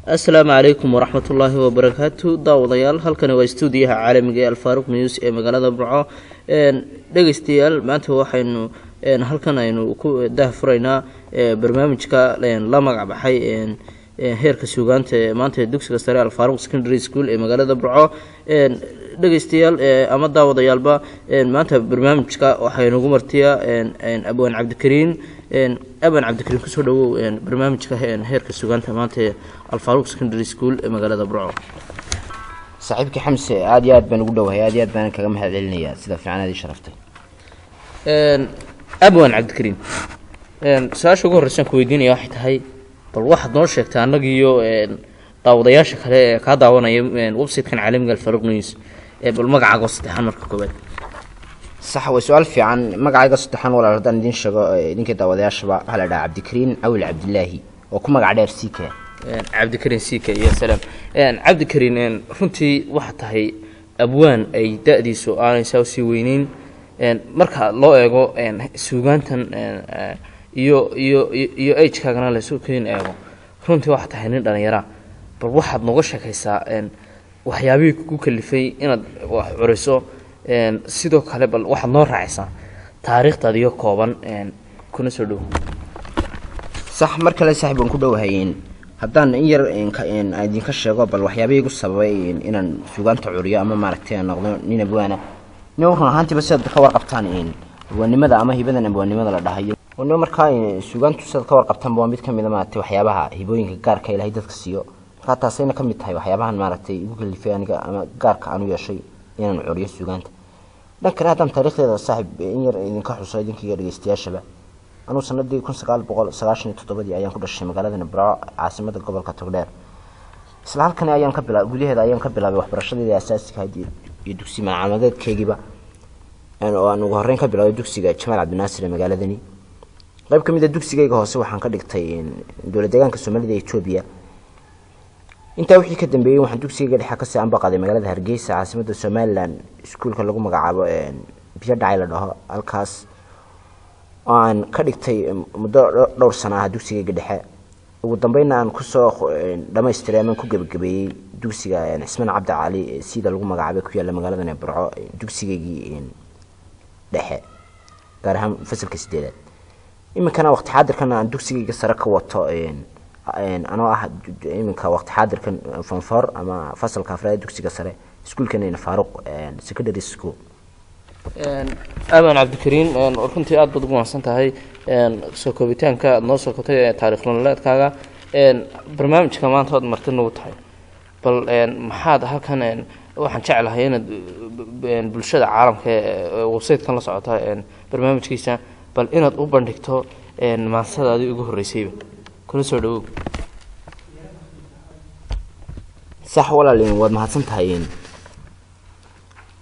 Asalaamu calaykum waraxmatullaahi wabarakaatu. Daawadayaal, halkani waa stuudiyaha caalamiga ee Alfaaruq News ee magaalada Burco. Dhegeystayaal, maanta waxaynu halkan aynu ku daahfuraynaa barnaamijka la magac baxay heerka suugaanta ee maanta ee dugsiga sare Alfaaruq Secondary School ee magaalada Burco. Dhegeystayaal ama daawadayaalba, maanta barnaamijka waxaynugu martiyaa Abwaan Cabdikariin. Abwaan Cabdikariin, kusoo dhawow barnaamijka heerka suugaanta maanta ee Alfaaruq Secondary School ee magaalada Burco. Saaxiibkii Xamse, aada iyo aad baan ugu dhowahay, aad iyo aad baan kaga mahad celinayaa sida fiican aad ii sharaftay. Abwaan Cabdikariin, su-aasha ugu horreysaan ku weydiinaya waxay tahay, bal waxaad noo sheegtay annagiiyo daawadayaasha kale ee kaa daawanaya website-kan caalamiga Alfaaruq News, bal magacaago saddexaan marka koowaad. Sax, way su-aal fiican. Magacayga saddexaan, walaal, haddaan idiin sheego idinka daawadayaashaba, waxaa la dhahaa Cabdikariin Cawil Cabdilaahi oo ku magac dheer CK. Cabdikariin CK iyo salaam. Cabdikariin, runtii waxaa tahay abwaan ay da-diisu aanay saa usii weyneyn marka loo eego suugaantan iyo agekaagana laysu keen eego. Runtii waxaa tahay nin dhalinyaraa. Bal waxaad nooga sheekaysaa waxyaabihii kugu kalifay inaad wax curiso, sidoo kale bal waxaad noo raacaysaa taariikhdaadiyo kooban, kuna soo dhow. Sax, mar kale saaxib waan ku dhowahay. Haddaan in yar aan idinka sheego bal waxyaabihii igu sababay inaan suugaanta curiyo ama maaragtay aan noqdo nin abwaana, nin run ahaantiiba sidaad ka warqabtaan abwaanimada ama hibadan abwaanimada la dhahayo nimo, markaa suugaantu sidaad ka warqabtaanba waa mid ka mid a maaragtay waxyaabaha hibooyinka gaarka Ilaahay dadka siiyo. Markaa taasayna ka mid tahay waxyaabahan maaragtay igu kalifay aniga ama gaarka aan u yeeshay inaan curiyo suugaanta. Dhan kale, haddaan taariikhdeeda saaxib in yar idinka xuso idinkiiyo dhegeystayaashaba, anuu sanadii 1997-dii ayaan ku dhashay magaalada Burco, caasimada gobolka Togdheer. Isla halkani ayaan ka bila gudaheeda ayaan ka bilaabay waxbarashadeedii asaasiga ahayd iyo dugsi macaamadeedkeygiiba, oo aan ugu horreyn ka bilaabay dugsiga Jamaal Cabdinaasir ee magaaladani. Qayb ka mid a dugsigayga hoose waxaan ka dhigtay dowlad deegaanka Soomaalida ee Etoobiya. Intaa wixii ka dambeeyey waxaan dugsigayga dhexe kasii ambaqaday magaalada Hargeysa, caasimada Somaliland, iskuulka lagu magacaabo Biyo Dhacay la dhaho, halkaas oo aan ka dhigtay muddo dhowr sano ah dugsigayga dhexe. Ugu dambeynna aan kusoo dhamaystiray amaan ku gebagabeeyey dugsiga Cismaan Cabdi Cali sida lagu magacaabay ku yaalla magaalada Burco, dugsigaygii dhexe, gaar ahaan fasalka sideedaad. Iminkana waqti xaadirkan aan dugsigayga sare ka wato, anoo ah iminka waqti xaadirkan form four ama fasalka afraad dugsiga sare, iskuulkan Faaruq Secondary School. Aadan Cabdikariin, runtii aad baad ugu mahadsan tahay soo koobitaanka aada noo soo koobtay taarikh nololeedkaaga. Barnaamijka maanta oad marti nagu tahay, bal maxaad halkan waxaan jeclahay inaad bulshada caalamka ee website-kan la socota barnaamijkiisa, bal inaad u bandhigto maansadaadii ugu horreysayba, kuna soo dhawow. Sax walaal, waad mahadsan tahay.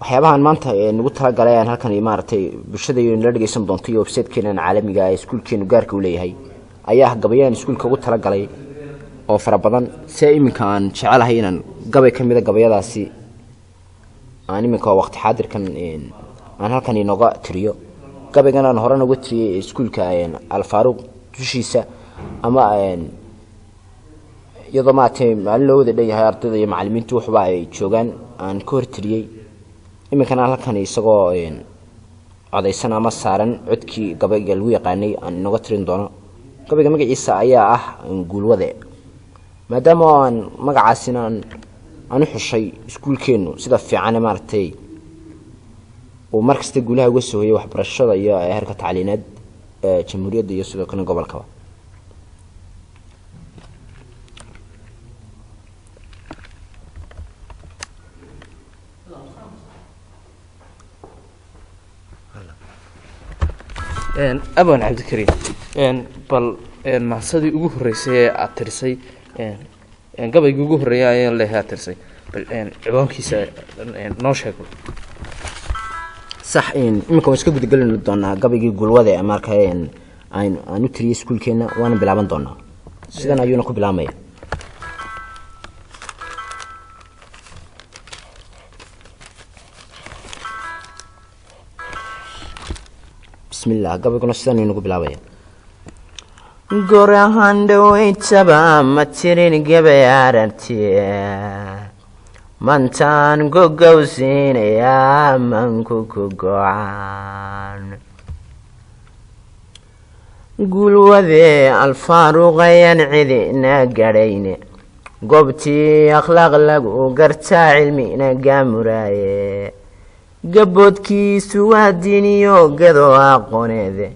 Waxyaabahan maanta nagu talagalay aan halkan maaragtay bulshada nala dhegeysan doonto iyo website-keenan caalamiga ee iskuulkeenu gaarka u leeyahay ayaa ah gabayaan iskuulka ugu talagalay oo fara badan. Se iminka aan jecelahay inaan gabay ka mida gabayadaasi aan iminka waqti xaadirkan aan halkan inooga tiriyo. Gabaygan aan horena uga tiriyey iskuulka Alfaaruq dushiisa, ama iyadoo maaragtay maalin loo wada dhanyahay, ardayda iyo macalimiintu waxba ay joogaan, aan ka hor tiriyey. Iminkana halkan isagoo codaysan ama saaran codkii gabayga lagu yaqaanay aan inooga tirin doono. Gabayga magaciisa ayaa ah Guulwade, maadaama aan magacaasina aan u xushay iskuulkeenu sida fiicane maaragtay uu mar kasta guulaha uga soo hoyay waxbarashada iyo heerka tacliineed ee jamhuuriyadda iyo sidoo kale gobolkaba. Abaan Cabdikariin, bal maasadii ugu horreysay ee aada tirisay, gabaygii ugu horreeyay ayaan leehay aad tirisay, bal ciwaankiisa noo sheeg. Sax, iminka waan iska gudagelin doonaa gabaygii Gulwade marka aan u tiriyey iskuulkeena, waana bilaaban doonaa. Sidan ayuuna ku bilaabmaya. Bismillah, gabayguna sidan ayuu nagu bilaabaya. Gorahan dhawaytaba ma tirin gabay arartiye, mantaan gogowsiinayaa manku ku gocan. Gulwadee Alfaaruqayan cidina gadhayne, goobtii akhlaaq lagu gartaa cilmina gaamuraaye. Gaboodkiisu waa diiniyo gado aqooneede,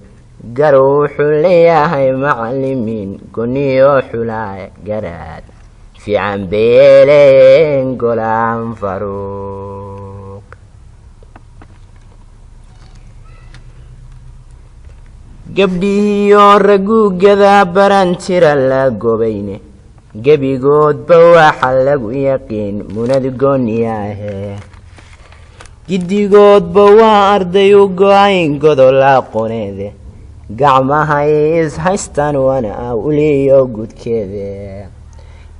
garow wuxuu leeyahay macalimiin goniyo xulaaye. Garaad fiican beeleen golaan Faruuq. Gabdhihiyo raguugada barantira la gobayne, gebigoodba waxa lagu yaqiin munad gooniyaahe. Giddigoodba waa arday u go-ayn godol aqooneede, gacmahay is haystaan wana uliyo gudkeede.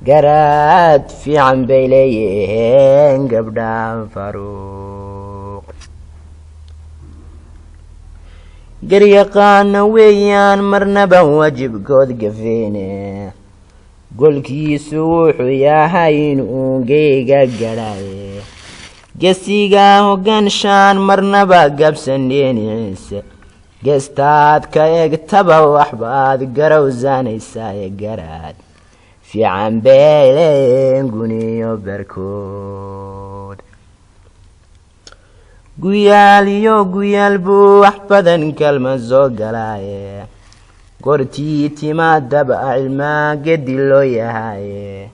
Garaad fiican bay leeyihiin gabdhaan Faruuq. Garyaqaana weeyaan marnaba waajibkood gafeene, golkiisu wuxuu yahay inuu geyga gadhaaye. Gesiga hogaanshaan marnaba gabsandheeniisa, geestaad ka egtaba waxbaad garowsanaysaa. Garaad fiican bay leeyihiin guniyo barkood. Guyaal iyo guyaal buu wax badan kalma soo galaaye, goortii timaadaba cilmaa gedi loo yahaye.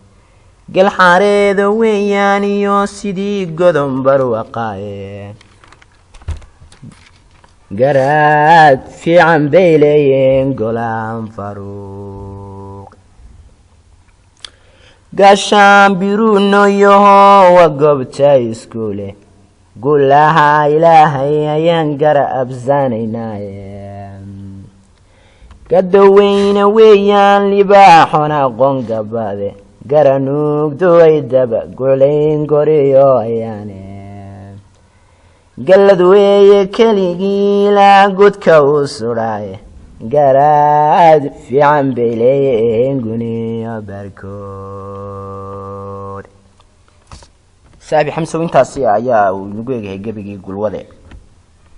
Galxaareeda weeyaan iyo sidii godon barwaqaaye. Garaad fiican bay leeyihiin golaan Faruuq. Gaashaan biruunoyaho waa goobta iskuule, gulaha Ilaahay ayaan gara absanaynaaye. Gadaweyne weeyaan libaaxon aqoon gabade, garanuugduway daba gulayn goriyo ayaane. Gallad weeye keligii ilaa godka uu sudhaaye. Garaad fiican bay leeyihiin guniyo barkood. Saaxib Xamsow, intaasi ayaa uu inagu eegahay gebigii Gulwade.